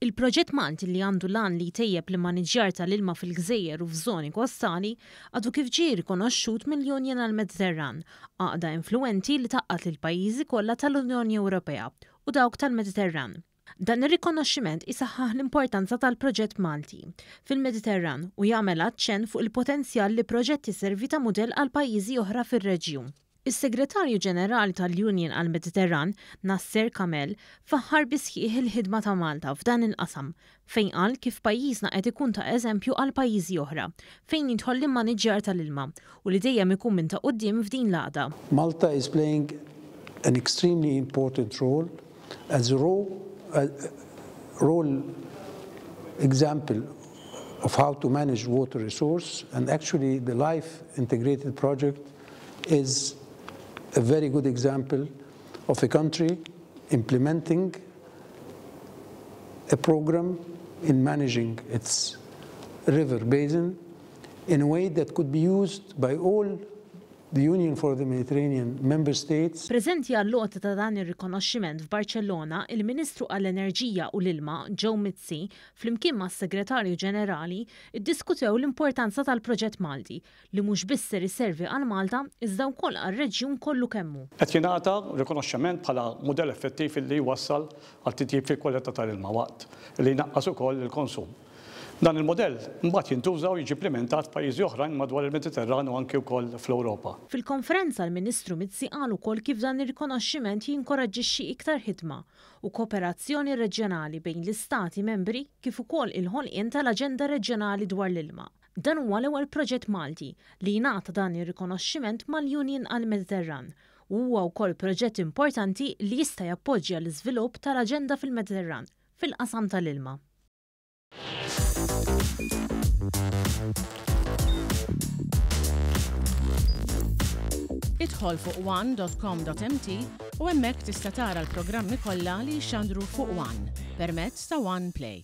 Il-proġett Malti li għandu l-għan li jtejjeb l-immaniġġjar tal-ilma fil-gżejjer u f'żoni kostali għadu kif ġie rikonoxxut mill-Union għall-Mediterran, għaqda influwenti li tgħaqqad lill-pajjiżi kollha tal-Unjoni Ewropea u dawk tal-Mediterran. Dan ir-rikonoxximent isaħħaħ l-importanza tal-proġett Malti fil-Mediterran u jagħmel aċċenn fuq il-potenzjal li proġett iservi ta' mudell għal pajjiżi oħra fir-reġjun. Is-Segretarju Ġenerali tal-Union għall-Mediterran, Nasser Kamel, faħħar bis-sħiħ il-ħidma ta' Malta f'dan il-qasam, fejn qal kif pajjiżna qed ikun ta' eżempju għal pajjiżi oħra fejn jidħol l-immaniġġjar tal-ilma u li dejjem ikun minn ta' quddiem f'din l-għaqda. Malta is playing an extremely important role as a role example of how to manage water resource and actually the LIFE integrated project is a very good example of a country implementing a program in managing its river basin in a way that could be used by all the Union for the Mediterranean member states. Preżenti għall-għoti ta' dan ir-rikonoxximent f'Barċellona, il-Ministru għall-Enerġija u l-Ilma, Joe Mizzi, flimkien mas-Segretarju Ġenerali, iddiskutew l-importanza tal-proġett Malti li mhux biss ser iservi għal Malta iżda wkoll għar-reġjun kollu kemm hu. Qed jingħata rikonoxximent bħala mudell effettiv li jwassal għal titjib fil-kwalità tal-ilma waqt li jnaqqas ukoll il-konsum. Dan il-mudell imbagħad jintuża u jiġi implimentat f'pajjiżi oħrajn madwar il-Mediterran u anki wkoll fl-Ewropa. Fil-konferenza l-Ministru Mizzi qal ukoll kif dan ir-rikonoxximent jinkoraġġixxi iktar ħidma u kooperazzjoni reġjonali bejn l-istati membri kif ukoll il-ħolqien tal-aġenda reġjonali dwar l-ilma. Dan huwa l-ewwel proġett Malti li jingħata dan ir-rikonoxximent mal-Union għall-Mediterran u huwa wkoll proġett importanti li jista' jappoġġja l-iżvilupp tal-aġenda fil-Mediterran fil-qasam tal-ilma. Idħol fuq one.com.mt u hemmhekk tista' tara l-programmi kollha li jixxandru fuq One permezz ta' One Play.